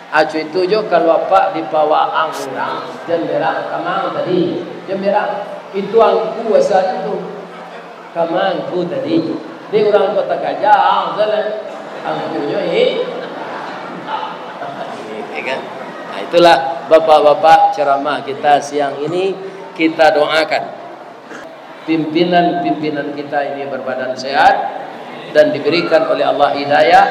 Acu itu jo kalau Apak dipawaang urang, jan berang kamang tadi. Jan berang. Itu angku asa tu. Kamang angku tadi. Di urang Kota Gajah, ah, salah. Angkunyo, eh. Ya kan? Nah, itulah Bapak-bapak ceramah kita siang ini. Kita doakan pimpinan-pimpinan kita ini berbadan sehat dan diberikan oleh Allah hidayah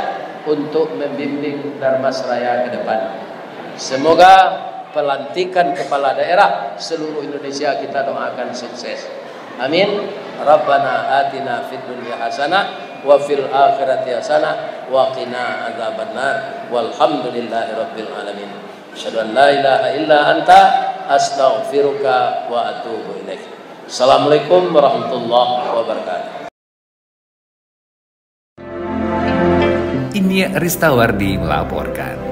untuk membimbing Darmas Raya ke depan. Semoga pelantikan kepala daerah seluruh Indonesia kita doakan sukses. Amin. Rabbana atina fid dunya hasanah wa fil akhirati hasanah wa qina adzabannar. Walhamdulillahirabbil alamin. Asyhadu an la ilaha illa anta, astaghfiruka wa atubu ilaik. Assalamualaikum warahmatullahi wabarakatuh. Inyiak Ristawardi melaporkan.